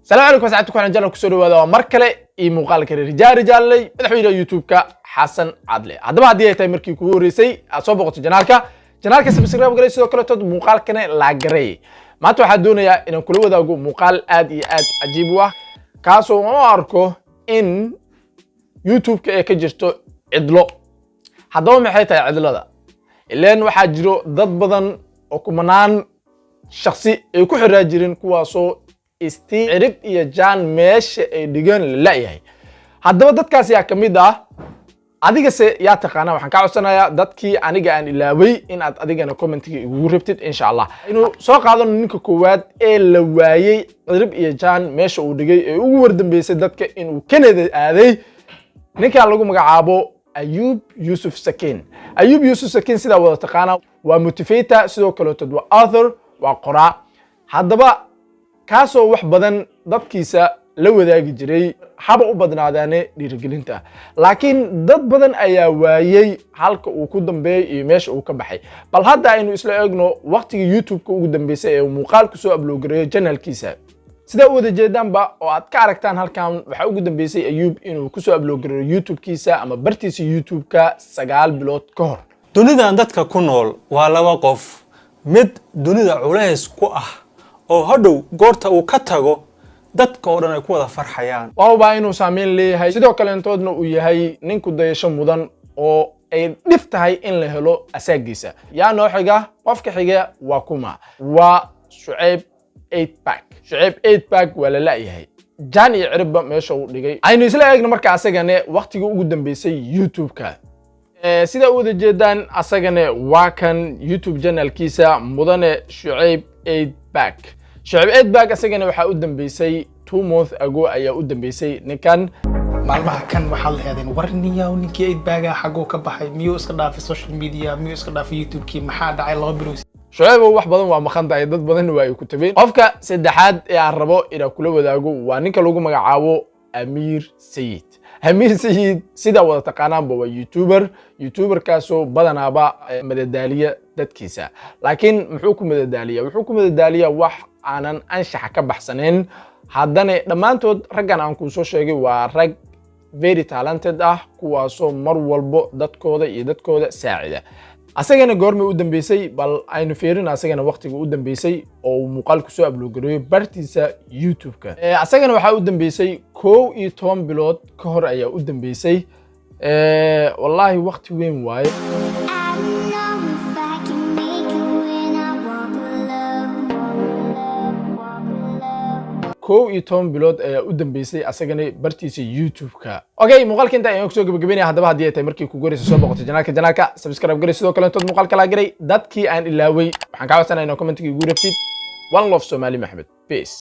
Salaamu calaykum asxaabta ku xiran channel, kusoo dhawaada. Waa mar kale iyo muuqaalka Rijaal Rijaaley, madaxweynaha YouTube-ka Xasan Cadle. Haddaba haddii ay tahay markii kugu horreysay aad soo boqoto channelka, subscribe garay, sidoo kale tood muuqaalkana like garay. Maanta waxaan doonayaa inaan kula wadaago muuqaal aad iyo aad cajiib u ah, kaasoo u arko in YouTube-ka ay ka jirto cidlo. Haddaba maxay tahay cidlada? Ileen waxaa jiro dad badan oo kumanaan shaksi ay ku xiraa jirin, kuwaasoo istii cirib iyo jaan meesha ay dhigeen la la'yahay. Haddaba dadkaas yaa ka mid ah? Adigase yaa taqaana? Waxaan kaa codsanayaa dadkii aniga aan ilaaway in aad adigana commentiga igugu rabtid, insha Allah. Inuu soo qaadano ninka koowaad ee la waayey cirib iyo jaan meesha uu dhigay, ee ugu wardambeysay dadka inuu Canada aaday, ninkan lagu magacaabo Ayub Yusuf Sakin. Ayub Yusuf Sakin, sidaa wada taqaana, waa motivator, sidoo kaleetood waa author, waa qoraa. Haddaba kaasoo wax badan dadkiisa la wadaagi jiray, haba u badnaadaane dhiirigelinta, laakiin dad badan ayaa waayey halka uu ku dambeeyey iyo meesha uu ka baxay. Bal hadda aynu isla eegno waqtigii YouTube-ka ugu dambeysay ee uu muuqaal kusoo upload gareeyo channelkiisa. Sidaa u wada jeedaanba oo aad ka aragtaan halkan, waxaa ugu dambeysay Ayuub inuu kusoo upload gareeyo YouTube-kiisa ama bartiisa YouTube-ka 9 bilood ka hor. Dunidan dadka ku nool waa laba qof: mid dunida culays ku ah oo hadhow goorta uu ka tago dadka oo dhan ay ku wada farxayaan. Waabaa inuu saameyn leeyahay, sidoo kaleentoodna uu yahay nin ku dayasho mudan oo ay dhif tahay in la helo asaagiisa. Yaa noo xiga? Qofka xiga waa kuma? Waa Shucayb 8 Pack. Shucayb 8 Pack waa la la'yahay, jaan iyo ciribba meesha uu dhigay. Aynu isla eegno marka asagane waqtigii ugu dambeysay YouTube-ka. Sida u wada jeedaan, asagane waa kan YouTube channelkiisa, mudane Shucayb 8 Pack. Shucayb 8 Pack asagana waxaa u dambeysay 2 month ago ayaa u dambeysay ninkan. Maalmaha kan waxaad laheedeen, war niyaw, ninkii 8 Packa xaguu ka baxay? Miyuu iska dhaafay social media? Miyuu iska dhaafay YouTube-kii? Maxaa dhacay 2 bilood? Shucaybo, wax badan waa maqan tahay, dad badanna waa ay ku tabeen. Qofka saddexaad ee aan rabo inaan kula wadaago waa ninka lagu magacaabo Amiir Sayid. Amiir Sayid, sidaa wada taqaanaanba, waa YouTuber, YouTuberkaasoo badanaaba madadaaliya dadkiisa. Laakiin muxuu ku madadaaliya? Wuxuu ku madadaaliya wax aanan anshaxa ka baxsanayn. Haddana dhammaantood raggan aan kuu soo sheegay waa rag very talented ah, kuwaasoo mar walbo dadkooda iyo dadkooda saacida. Asagana goormay u dambeysay? Bal aynu fiirino asagana waqtiga u dambeysay oo uu muuqaal kusoo upload gareeyo bartiisa YouTube-ka. Asagana waxaa u dambeysay 11 bilood ka hor ayaa u dambeysay. Wallaahi waqti weyn waaye. I don't know if I can make it when I walk alone. 11 bilood ayaa u dambeysay asagana bartiisa YouTube-ka. Okay, muuqaalka inta ayaan kusoo gabagabeynaya. Haddaba haddii ay tahay markii kugu horeysa soo boqotay channelka, subscribe garay, sidoo kale intood muuqaalka like garay. Dadkii aan ilaaway waxaan kaa codsanaya inaa commentiga igu rabtid. One love, Somali Maxamed. Peace.